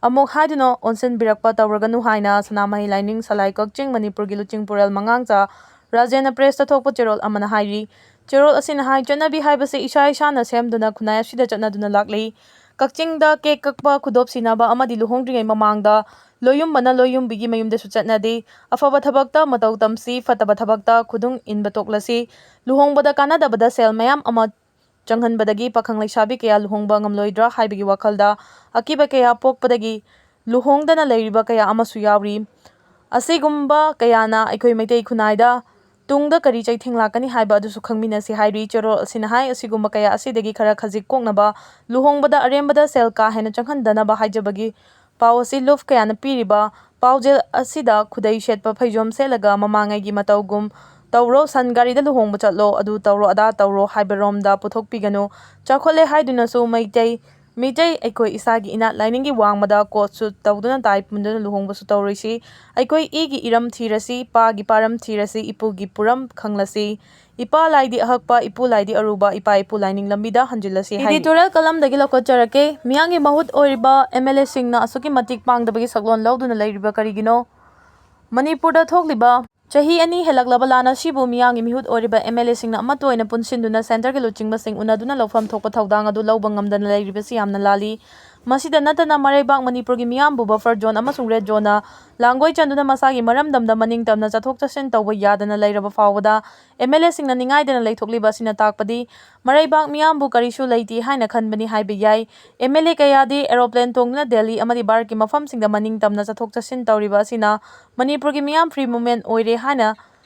ꯑꯃꯨꯛ ꯍꯥꯏꯗꯨꯅ ꯑꯣꯟꯁꯤꯟꯕꯤꯔꯛꯄ ꯇꯧꯔꯒꯅꯨ ꯍꯥꯏꯅ ꯁꯅꯥꯃꯍꯤ ꯂꯥꯏꯅꯤꯡ ꯁꯂꯥꯏ ꯀꯛꯆꯤꯡ ꯃꯅꯤꯄꯨꯔꯒꯤ ꯂꯨꯆꯤꯡꯄꯨꯔꯦꯜ ꯃꯉꯥꯡꯆꯥ ꯔꯥꯖꯦꯟꯅ pressꯇ ꯊꯣꯛꯄ ꯆꯦꯔꯣꯜ ꯑꯃꯅ ꯍꯥꯏꯔꯤ꯫ ꯆꯦꯔꯣꯜ ꯑꯁꯤꯅ ꯍꯥꯏ, ꯆꯠꯅꯕꯤ ꯍꯥꯏꯕꯁꯤ ꯏꯁꯥ ꯏꯁꯥꯅ ꯁꯦꯝꯗꯨꯅ ꯈꯨꯟꯅꯥꯏ ꯑꯁꯤꯗ ꯆꯠꯅꯗꯨꯅ ꯂꯥꯛꯂꯤ꯫ ꯀꯛꯆꯤꯡꯗ cake ꯀꯛꯄ, ꯈꯨꯗꯣꯞ ꯁꯤꯅꯕ ꯑꯃꯗꯤ ꯂꯨꯍꯣꯡꯗ꯭ꯔꯤꯉꯩ ꯃꯃꯥꯡꯗ ꯂꯣꯌꯨꯝꯕꯅ ꯂꯣꯌꯨꯝꯕꯤꯒꯤ ꯃꯌꯨꯝꯗꯁꯨ ꯆꯠꯅꯗꯦ꯫ ꯑꯐꯕ ꯊꯕꯛꯇ ꯃꯇꯧ ꯇꯝꯁꯤ, ꯐꯠꯇꯕ ꯊꯕꯛꯇ ꯈꯨꯗꯨꯡ ꯏꯟꯕ ꯇꯣꯛꯂꯁꯤ꯫ ꯂꯨꯍꯣꯡꯕꯗ ꯀꯥꯟꯅꯗꯕꯗ ꯁꯦꯜ ꯃꯌꯥꯝ ꯑꯃ ꯆꯪꯍꯟꯕꯗꯒꯤ ꯄꯥꯈꯪ ꯂꯩꯁꯥꯕꯤ ꯀꯌꯥ ꯂꯨꯍꯣꯡꯕ ꯉꯝꯂꯣꯏꯗ꯭ꯔꯥ ꯍꯥꯏꯕꯒꯤ ꯋꯥꯈꯜꯗ ꯑꯀꯤꯕ ꯀꯌꯥ ꯄꯣꯛꯄꯗꯒꯤ ꯂꯨꯍꯣꯡꯗꯅ ꯂꯩꯔꯤꯕ ꯀꯌꯥ ꯑꯃꯁꯨ ꯌꯥꯎꯔꯤ꯫ ꯑꯁꯤꯒꯨꯝꯕ ꯀꯌꯥꯅ ꯑꯩꯈꯣꯏ ꯃꯩꯇꯩ ꯈꯨꯟꯅꯥꯏꯗ ꯇꯨꯡꯗ ꯀꯔꯤ ꯆꯩꯊꯦꯡ ꯂꯥꯛꯀꯅꯤ ꯍꯥꯏꯕ ꯑꯗꯨꯁꯨ ꯈꯪꯃꯤꯟꯅꯁꯤ ꯍꯥꯏꯔꯤ꯫ ꯆꯦꯔꯣꯜ ꯑꯁꯤꯅ ꯍꯥꯏ, ꯑꯁꯤꯒꯨꯝꯕ ꯀꯌꯥ ꯑꯁꯤꯗꯒꯤ ꯈꯔ ꯈꯖꯤꯛ ꯀꯣꯛꯅꯕ ꯂꯨꯍꯣꯡꯕꯗ ꯑꯔꯦꯝꯕꯗ ꯁꯦꯜ ꯀꯥ ꯍꯦꯟꯅ ꯆꯪꯍꯟꯗꯅꯕ ꯍꯥꯏꯖꯕꯒꯤ ꯄꯥꯎ ꯑꯁꯤ ꯂꯨꯞ ꯀꯌꯥꯅ ꯄꯤꯔꯤꯕ ꯄꯥꯎꯖꯦꯜ ꯑꯁꯤꯗ ꯈꯨꯗꯩ ꯁꯦꯠꯄ, ꯐꯩꯖꯣꯝ ꯁꯦꯠꯂꯒ ꯃꯃꯥꯡꯉꯩꯒꯤ ꯃꯇꯧꯒꯨꯝ ꯇꯧꯔꯣ, ꯁꯟ ꯒꯥꯔꯤꯗ ꯂꯨꯍꯣꯡꯕ ꯆꯠꯂꯣ, ꯑꯗꯨ ꯇꯧꯔꯣ, ꯑꯗꯥ ꯇꯧꯔꯣ ꯍꯥꯏꯕꯔꯣꯝꯗ ꯄꯨꯊꯣꯛꯄꯤꯒꯅꯨ꯫ ꯆꯥꯎꯈꯠꯂꯦ ꯍꯥꯏꯗꯨꯅꯁꯨ ꯃꯩꯇꯩ, ꯃꯤꯇꯩ ꯑꯩꯈꯣꯏ ꯏꯁꯥꯒꯤ ꯏꯅꯥꯠ ꯂꯥꯏꯅꯤꯡꯒꯤ ꯋꯥꯡꯃꯗ coat suit ꯇꯧꯗꯨꯅ tie ꯄꯨꯟꯗꯨꯅ ꯂꯨꯍꯣꯡꯕꯁꯨ ꯇꯧꯔꯣꯏꯁꯤ꯫ ꯑꯩꯈꯣꯏ ꯏꯒꯤ ꯏꯔꯝ ꯊꯤꯔꯁꯤ, ꯄꯥꯒꯤ ꯄꯥꯔꯝ ꯊꯤꯔꯁꯤ, ꯏꯄꯨꯒꯤ ꯄꯨꯔꯝ ꯈꯪꯂꯁꯤ꯫ ꯏꯄꯥ ꯂꯥꯏꯗꯤ ꯑꯍꯛꯄ, ꯏꯄꯨ ꯂꯥꯏꯗꯤ ꯑꯔꯨꯕ, ꯏꯄꯥ ꯏꯄꯨ ꯂꯥꯏꯅꯤꯡ ꯂꯝꯕꯤꯗ ꯍꯟꯖꯤꯜꯂꯁꯤ ꯍꯥꯏꯔꯤ꯫ Editorial ꯀꯂꯝꯗꯒꯤ ꯂꯧꯈꯠꯆꯔꯛꯀꯦ꯫ ꯃꯤꯌꯥꯝꯒꯤ ꯃꯍꯨꯠ ꯑꯣꯏꯔꯤꯕ MLAꯁꯤꯡꯅ ꯑꯁꯨꯛꯀꯤ ꯃꯇꯤꯛ ꯄꯥꯡꯗꯕꯒꯤ ꯁꯛꯂꯣꯟ ꯂꯧꯗꯨꯅ ꯂꯩꯔꯤꯕ ꯀꯔꯤꯒꯤꯅꯣ? ꯃꯅꯤꯄꯨꯔꯗ ꯊꯣꯛꯂꯤꯕ ꯆꯍꯤ ꯑꯅꯤ ꯍꯦꯜꯂꯛꯂꯕ ꯂꯥꯟ ꯑꯁꯤꯕꯨ ꯃꯤꯌꯥꯝꯒꯤ ꯃꯤꯍꯨꯠ ꯑꯣꯏꯔꯤꯕ MLAꯁꯤꯡꯅ ꯑꯃꯠꯇ ꯑꯣꯏꯅ ꯄꯨꯟꯁꯤꯟꯗꯨꯅ centreꯒꯤ ꯂꯨꯆꯤꯡꯕꯁꯤꯡ ꯎꯅꯗꯨꯅ ꯂꯧꯐꯝ ꯊꯣꯛꯄ ꯊꯧꯗꯥꯡ ꯑꯗꯨ ꯂꯧꯕ ꯉꯝꯗꯅ ꯂꯩꯔꯤꯕꯁꯤ ꯌꯥꯝꯅ ꯂꯥꯜꯂꯤ꯫ ꯃꯁꯤꯗ ꯅꯠꯇꯅ ꯃꯔꯩꯕꯥꯛ ꯃꯅꯤꯄꯨꯔꯒꯤ ꯃꯤꯌꯥꯝꯕꯨ buffer zone ꯑꯃꯁꯨꯡ red zoneꯅ ꯂꯥꯡꯒꯣꯏ ꯆꯟꯗꯨꯅ ꯃꯁꯥꯒꯤ ꯃꯔꯝꯗꯝꯗ ꯃꯅꯤꯡ ꯇꯝꯅ ꯆꯠꯊꯣꯛ ꯆꯠꯁꯤꯟ ꯇꯧꯕ ꯌꯥꯗꯅ ꯂꯩꯔꯕ ꯐꯥꯎꯕꯗ MLAꯁꯤꯡꯅ ꯅꯤꯡꯉꯥꯏꯗꯅ ꯂꯩꯊꯣꯛꯂꯤꯕ ꯑꯁꯤꯅ ꯇꯥꯛꯄꯗꯤ ꯃꯔꯩꯕꯥꯛ ꯃꯤꯌꯥꯝꯕꯨ ꯀꯔꯤꯁꯨ ꯂꯩꯇꯦ ꯍꯥꯏꯅ ꯈꯟꯕꯅꯤ ꯍꯥꯏꯕ ꯌꯥꯏ꯫ MLA ꯀꯌꯥꯗꯤ aeroplane ꯇꯣꯡꯗꯨꯅ ꯗꯦꯜꯂꯤ ꯑꯃꯗꯤ ꯚꯥꯔꯠꯀꯤ ꯃꯐꯝꯁꯤꯡꯗ ꯃꯅꯤꯡ ꯇꯝꯅ ꯆꯠꯊꯣꯛ ꯆꯠꯁꯤꯟ ꯇꯧꯔꯤꯕ ꯑꯁꯤꯅ ꯃꯅꯤꯄꯨꯔꯒꯤ ꯃꯤꯌꯥꯝ free movement ꯑꯣꯏꯔꯦ ꯍꯥꯏꯅ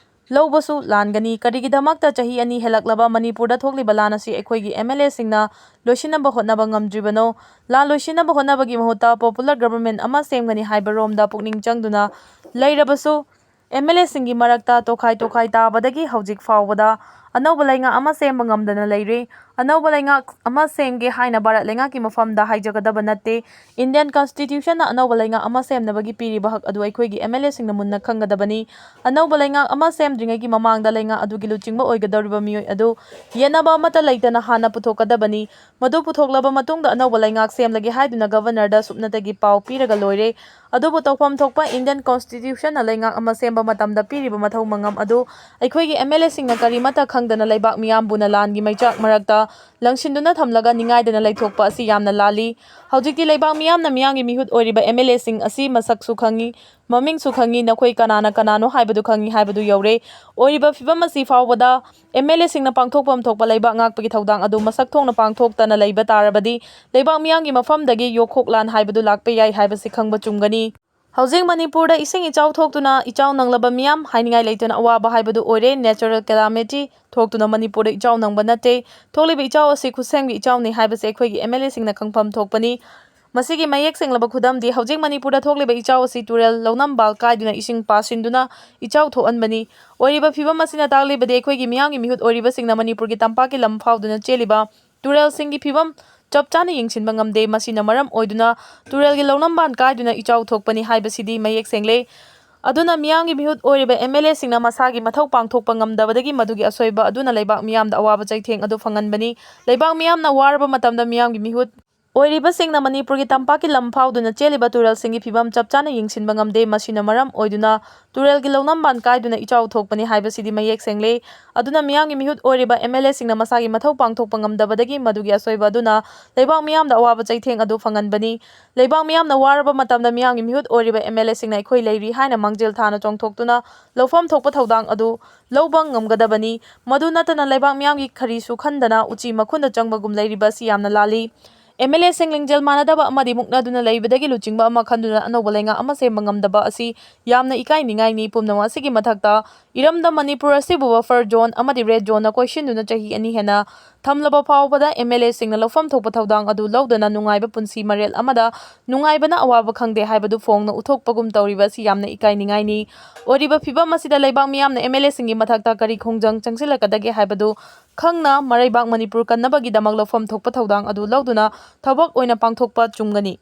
ꯂꯧꯕꯁꯨ ꯂꯥꯟꯒꯅꯤ꯫ ꯀꯔꯤꯒꯤꯗꯃꯛꯇ ꯆꯍꯤ ꯑꯅꯤ ꯍꯦꯜꯂꯛꯂꯕ ꯃꯅꯤꯄꯨꯔꯗ ꯊꯣꯛꯂꯤꯕ ꯂꯥꯟ ꯑꯁꯤ ꯑꯩꯈꯣꯏꯒꯤ MLAꯁꯤꯡꯅ ꯂꯣꯏꯁꯤꯟꯅꯕ ꯍꯣꯠꯅꯕ ꯉꯝꯗ꯭ꯔꯤꯕꯅꯣ? ꯂꯥꯟ ꯂꯣꯏꯁꯤꯟꯅꯕ ꯍꯣꯠꯅꯕꯒꯤ ꯃꯍꯨꯠꯇ popular government ꯑꯃ ꯁꯦꯝꯒꯅꯤ ꯍꯥꯏꯕ ꯔꯣꯝꯗ ꯄꯨꯛꯅꯤꯡ ꯆꯪꯗꯨꯅ ꯂꯩꯔꯕꯁꯨ MLAꯁꯤꯡꯒꯤ ꯃꯔꯛꯇ ꯇꯣꯈꯥꯏ ꯇꯣꯈꯥꯏ ꯇꯥꯕꯗꯒꯤ ꯍꯧꯖꯤꯛ ꯐꯥꯎꯕꯗ ꯑꯅꯧꯕ ꯂꯩꯉꯥꯛ ꯑꯃ ꯁꯦꯝꯕ ꯉꯝꯗꯅ ꯂꯩꯔꯦ꯫ ꯑꯅꯧꯕ ꯂꯩꯉꯥꯛ ꯑꯃ ꯁꯦꯝꯒꯦ ꯍꯥꯏꯅ ꯚꯥꯔꯠ ꯂꯩꯉꯥꯛꯀꯤ ꯃꯐꯝꯗ ꯍꯥꯏꯖꯒꯗꯕ ꯅꯠꯇꯦ꯫ Indian Constitutionꯅ ꯑꯅꯧꯕ ꯂꯩꯉꯥꯛ ꯑꯃ ꯁꯦꯝꯅꯕꯒꯤ ꯄꯤꯔꯤꯕ ꯍꯛ ꯑꯗꯨ ꯑꯩꯈꯣꯏꯒꯤ MLAꯁꯤꯡꯅ ꯃꯨꯟꯅ ꯈꯪꯒꯗꯕꯅꯤ꯫ ꯑꯅꯧꯕ ꯂꯩꯉꯥꯛ ꯑꯃ ꯁꯦꯝꯗ꯭ꯔꯤꯉꯩꯒꯤ ꯃꯃꯥꯡꯗ ꯂꯩꯉꯥꯛ ꯑꯗꯨꯒꯤ ꯂꯨꯆꯤꯡꯕ ꯑꯣꯏꯒꯗꯧꯔꯤꯕ ꯃꯤꯑꯣꯏ ꯑꯗꯨ ꯌꯦꯠꯅꯕ ꯑꯃꯠꯇ ꯂꯩꯇꯅ ꯍꯥꯟꯅ ꯄꯨꯊꯣꯛꯀꯗꯕꯅꯤ꯫ ꯃꯗꯨ ꯄꯨꯊꯣꯛꯂꯕ ꯃꯇꯨꯡꯗ ꯑꯅꯧꯕ ꯂꯩꯉꯥꯛ ꯁꯦꯝꯂꯒꯦ ꯍꯥꯏꯗꯨꯅ Governorꯗ ꯁꯨꯞꯅꯇꯒꯤ ꯄꯥꯎ ꯄꯤꯔꯒ ꯂꯣꯏꯔꯦ꯫ ꯑꯗꯨꯕꯨ ꯇꯧꯐꯝ ꯊꯣꯛꯄ Indian Constitutionꯅ ꯂꯩꯉꯥꯛ ꯑꯃ ꯁꯦꯝꯕ ꯃꯇꯝꯗ ꯄꯤꯔꯤꯕ ꯃꯊꯧ ꯃꯉꯝ ꯑꯗꯨ ꯑꯩꯈꯣꯏꯒꯤ MLAꯁꯤꯡꯅ ꯀꯔꯤꯃꯠꯇ ꯈꯪꯗꯅ ꯂꯩꯕꯥꯛ ꯃꯤꯌꯥꯝꯕꯨꯅ ꯂꯥꯟꯒꯤ ꯃꯩꯆꯥꯛ ꯃꯔꯛꯇ ꯂꯪꯁꯤꯟꯗꯨꯅ ꯊꯝꯂꯒ ꯅꯤꯡꯉꯥꯏꯗꯅ ꯂꯩꯊꯣꯛꯄ ꯑꯁꯤ ꯌꯥꯝꯅ ꯂꯥꯜꯂꯤ꯫ ꯍꯧꯖꯤꯛꯇꯤ ꯂꯩꯕꯥꯛ ꯃꯤꯌꯥꯝꯅ ꯃꯤꯌꯥꯝꯒꯤ ꯃꯤꯍꯨꯠ ꯑꯣꯏꯔꯤꯕ MLAꯁꯤꯡ ꯑꯁꯤ ꯃꯁꯛꯁꯨ ꯈꯪꯏ, ꯃꯃꯤꯡꯁꯨ ꯈꯪꯏ, ꯅꯈꯣꯏ ꯀꯅꯥꯅ ꯀꯅꯥꯅꯣ ꯍꯥꯏꯕꯗꯨ ꯈꯪꯏ ꯍꯥꯏꯕꯗꯨ ꯌꯧꯔꯦ꯫ ꯑꯣꯏꯔꯤꯕ ꯐꯤꯕꯝ ꯑꯁꯤ ꯐꯥꯎꯕꯗ MLAꯁꯤꯡꯅ ꯄꯥꯡꯊꯣꯛꯐꯝ ꯊꯣꯛꯄ ꯂꯩꯕꯥꯛ ꯉꯥꯛꯄꯒꯤ ꯊꯧꯗꯥꯡ ꯑꯗꯨ ꯃꯁꯛ ꯊꯣꯛꯅ ꯄꯥꯡꯊꯣꯛꯇꯅ ꯂꯩꯕ ꯇꯥꯔꯕꯗꯤ ꯂꯩꯕꯥꯛ ꯃꯤꯌꯥꯝꯒꯤ ꯃꯐꯝꯗꯒꯤ ꯌꯣꯛꯈꯣꯛ ꯂꯥꯟ ꯍꯥꯏꯕꯗꯨ ꯂꯥꯛꯄ ꯌꯥꯏ ꯍꯥꯏꯕꯁꯤ ꯈꯪꯕ ꯆꯨꯝꯒꯅꯤ꯫ ꯍꯧꯖꯤꯛ ꯃꯅꯤꯄꯨꯔꯗ ꯏꯁꯤꯡ ꯏꯆꯥꯎ ꯊꯣꯛꯇꯨꯅ ꯏꯆꯥꯎ ꯅꯪꯂꯕ ꯃꯤꯌꯥꯝ ꯍꯥꯏꯅꯤꯡꯉꯥꯏ ꯂꯩꯇꯅ ꯑꯋꯥꯕ ꯍꯥꯏꯕꯗꯨ ꯑꯣꯏꯔꯦ꯫ Natural calamity ꯊꯣꯛꯇꯨꯅ ꯃꯅꯤꯄꯨꯔꯗ ꯏꯆꯥꯎ ꯅꯪꯕ ꯅꯠꯇꯦ꯫ ꯊꯣꯛꯂꯤꯕ ꯏꯆꯥꯎ ꯑꯁꯤ ꯈꯨꯠꯁꯦꯝꯒꯤ ꯏꯆꯥꯎꯅꯤ ꯍꯥꯏꯕꯁꯤ ꯑꯩꯈꯣꯏꯒꯤ MLAꯁꯤꯡꯅ ꯈꯪꯐꯝ ꯊꯣꯛꯄꯅꯤ꯫ ꯃꯁꯤꯒꯤ ꯃꯌꯦꯛ ꯁꯦꯡꯂꯕ ꯈꯨꯗꯝꯗꯤ ꯍꯧꯖꯤꯛ ꯃꯅꯤꯄꯨꯔꯗ ꯊꯣꯛꯂꯤꯕ ꯏꯆꯥꯎ ꯑꯁꯤ ꯇꯨꯔꯦꯜ ꯂꯧꯅꯝꯕꯥꯜ ꯀꯥꯏꯗꯨꯅ ꯏꯁꯤꯡ ꯄꯥꯁꯤꯟꯗꯨꯅ ꯏꯆꯥꯎ ꯊꯣꯛꯍꯟꯕꯅꯤ꯫ ꯑꯣꯏꯔꯤꯕ ꯐꯤꯕꯝ ꯑꯁꯤꯅ ꯇꯥꯛꯂꯤꯕꯗꯤ ꯑꯩꯈꯣꯏꯒꯤ ꯃꯤꯌꯥꯝꯒꯤ ꯃꯤꯍꯨꯠ ꯑꯣꯏꯔꯤꯕꯁꯤꯡꯅ ꯃꯅꯤꯄꯨꯔꯒꯤ ꯇꯝꯄꯥꯛꯀꯤ ꯂꯝ ꯐꯥꯎꯗꯨꯅ ꯆꯦꯜꯂꯤꯕ ꯇꯨꯔꯦꯜꯁꯤꯡꯒꯤ ꯐꯤꯕꯝ ꯆꯞ ꯆꯥꯅ ꯌꯦꯡꯁꯤꯟꯕ ꯉꯝꯗꯦ꯫ ꯃꯁꯤꯅ ꯃꯔꯝ ꯑꯣꯏꯗꯨꯅ ꯇꯨꯔꯦꯜꯒꯤ ꯂꯧꯅꯝꯕꯥꯟ ꯀꯥꯏꯗꯨꯅ ꯏꯆꯥꯎ ꯊꯣꯛꯄꯅꯤ ꯍꯥꯏꯕꯁꯤꯗꯤ ꯃꯌꯦꯛ ꯁꯦꯡꯂꯦ꯫ ꯑꯗꯨꯅ ꯃꯤꯌꯥꯝꯒꯤ ꯃꯤꯍꯨꯠ ꯑꯣꯏꯔꯤꯕ MLAꯁꯤꯡꯅ ꯃꯁꯥꯒꯤ ꯃꯊꯧ ꯄꯥꯡꯊꯣꯛꯄ ꯉꯝꯗꯕꯗꯒꯤ ꯃꯗꯨꯒꯤ ꯑꯁꯣꯏꯕ ꯑꯗꯨꯅ ꯂꯩꯕꯥꯛ ꯃꯤꯌꯥꯝꯗ ꯑꯋꯥꯕ ꯆꯩꯊꯦꯡ ꯑꯗꯨ ꯐꯪꯍꯟꯕꯅꯤ꯫ ꯂꯩꯕꯥꯛ ꯃꯤꯌꯥꯝꯅ ꯋꯥꯔꯕ ꯃꯇꯝꯗ ꯃꯤꯌꯥꯝꯒꯤ ꯃꯤꯍꯨꯠ ꯑꯣꯏꯔꯤꯕꯁꯤꯡꯅ ꯃꯅꯤꯄꯨꯔꯒꯤ ꯇꯝꯄꯥꯛꯀꯤ ꯂꯝ ꯐꯥꯎꯗꯨꯅ ꯆꯦꯜꯂꯤꯕ ꯇꯨꯔꯦꯜꯁꯤꯡꯒꯤ ꯐꯤꯕꯝ ꯆꯞ ꯆꯥꯅ ꯌꯦꯡꯁꯤꯟꯕ ꯉꯝꯗꯦ꯫ ꯃꯁꯤꯅ ꯃꯔꯝ ꯑꯣꯏꯗꯨꯅ ꯇꯨꯔꯦꯜꯒꯤ ꯂꯧꯅꯝꯕꯥꯟ ꯀꯥꯏꯗꯨꯅ ꯏꯆꯥꯎ ꯊꯣꯛꯄꯅꯤ ꯍꯥꯏꯕꯁꯤꯗꯤ ꯃꯌꯦꯛ ꯁꯦꯡꯂꯦ꯫ ꯑꯗꯨꯅ ꯃꯤꯌꯥꯝꯒꯤ ꯃꯤꯍꯨꯠ ꯑꯣꯏꯔꯤꯕ ꯑꯦꯝ ꯑꯦꯜ ꯑꯦꯁꯤꯡꯅ ꯃꯁꯥꯒꯤ ꯃꯊꯧ ꯄꯥꯡꯊꯣꯛꯄ ꯉꯝꯗꯕꯗꯒꯤ ꯃꯗꯨꯒꯤ ꯑꯁꯣꯏꯕ ꯑꯗꯨꯅ ꯂꯩꯕꯥꯛ ꯃꯤꯌꯥꯝꯗ ꯑꯋꯥꯕ ꯆꯩꯊꯦꯡ ꯑꯗꯨ ꯐꯪꯍꯟꯕꯅꯤ꯫ ꯂꯩꯕꯥꯛ ꯃꯤꯌꯥꯝꯅ ꯋꯥꯔꯕ ꯃꯇꯝꯗ ꯃꯤꯌꯥꯝꯒꯤ ꯃꯤꯍꯨꯠ ꯑꯣꯏꯔꯤꯕ ꯑꯦꯝ ꯑꯦꯜ ꯑꯦꯁꯤꯡꯅ ꯑꯩꯈꯣꯏ ꯂꯩꯔꯤ ꯍꯥꯏꯅ ꯃꯥꯡꯖꯤꯜ ꯊꯥꯅ ꯆꯣꯡꯊꯣꯛꯇꯨꯅ ꯂꯧꯐꯝ ꯊꯣꯛꯄ ꯊꯧꯗꯥꯡ ꯑꯗꯨ ꯂꯧꯕ ꯉꯝꯒꯗꯕꯅꯤ꯫ ꯃꯗꯨ ꯅꯠꯇꯅ ꯂꯩꯕꯥꯛ ꯃꯤꯌꯥꯝꯒꯤ ꯈꯔꯤꯁꯨ ꯈꯟꯗꯅ ꯎꯆꯤ ꯃꯈꯨꯟꯗ ꯆꯪꯕꯒꯨꯝ ꯂꯩꯔꯤꯕ ꯑꯁꯤ ꯌꯥꯝꯅ ꯂꯥꯜꯂꯤ꯫ ꯑꯦꯝ ꯑꯦꯜ ꯑꯦꯁꯤꯡ ꯂꯤꯡꯖꯦꯜ ꯃꯥꯟꯅꯗꯕ ꯑꯃꯗꯤ ꯃꯨꯛꯅꯗꯨꯅ ꯂꯩꯕꯗꯒꯤ ꯂꯨꯆꯤꯡꯕ ꯑꯃ ꯈꯟꯗꯨꯅ ꯑꯅꯧꯕ ꯂꯩꯉꯥꯛ ꯑꯃ ꯁꯦꯝꯕ ꯉꯝꯗꯕ ꯑꯁꯤ ꯌꯥꯝꯅ ꯏꯀꯥꯏꯅꯤꯡꯉꯥꯏꯅꯤ꯫ ꯄꯨꯝꯅꯃꯛ ꯑꯁꯤꯒꯤ ꯃꯊꯛꯇ ꯏꯔꯝꯗꯝ ꯃꯅꯤꯄꯨꯔ ꯑꯁꯤꯕꯨ buffer zone ꯑꯃꯗꯤ red zoneꯅ ꯀꯣꯏꯁꯤꯟꯗꯨꯅ ꯆꯍꯤ ꯑꯅꯤ ꯍꯦꯟꯅ ꯊꯝꯂꯕ ꯐꯥꯎꯕꯗ ꯑꯦꯝ ꯑꯦꯜ ꯑꯦꯁꯤꯡꯅ ꯂꯧꯐꯝ ꯊꯣꯛꯄ ꯊꯧꯗꯥꯡ ꯑꯗꯨ ꯂꯧꯗꯅ ꯅꯨꯡꯉꯥꯏꯕ ꯄꯨꯟꯁꯤ ꯃꯔꯦꯜ ꯑꯃꯗ ꯅꯨꯡꯉꯥꯏꯕꯅ ꯑꯋꯥꯕ ꯈꯪꯗꯦ ꯍꯥꯏꯕꯗꯨ ꯐꯣꯡꯅ ꯎꯠꯊꯣꯛꯄꯒꯨꯝ ꯇꯧꯔꯤꯕ ꯑꯁꯤ ꯌꯥꯝꯅ ꯏꯀꯥꯏꯅꯤꯡꯉꯥꯏꯅꯤ꯫ ꯑꯣꯏꯔꯤꯕ ꯐꯤꯕꯝ ꯑꯁꯤꯗ ꯂꯩꯕꯥꯛ ꯃꯤꯌꯥꯝꯅ ꯑꯦꯝ ꯑꯦꯜ ꯑꯦꯁꯤꯡꯒꯤ ꯃꯊꯛꯇ ꯀꯔꯤ ꯈꯣꯡꯖꯪ ꯆꯪꯁꯤꯜꯂꯛꯀꯗꯒꯦ ꯍꯥꯏꯕꯗꯨ ꯈꯪꯅ ꯃꯔꯩꯕꯥꯛ ꯃꯅꯤꯄꯨꯔ ꯀꯟꯅꯕꯒꯤꯗꯃꯛ ꯂꯧꯐꯝ ꯊꯣꯛꯄ ꯊꯧꯗꯥꯡ ꯑꯗꯨ ꯂꯧꯗꯨꯅ ꯊꯕꯛ ꯑꯣꯏꯅ ꯄꯥꯡꯊꯣꯛꯄ ꯆꯨꯝꯒꯅꯤ꯫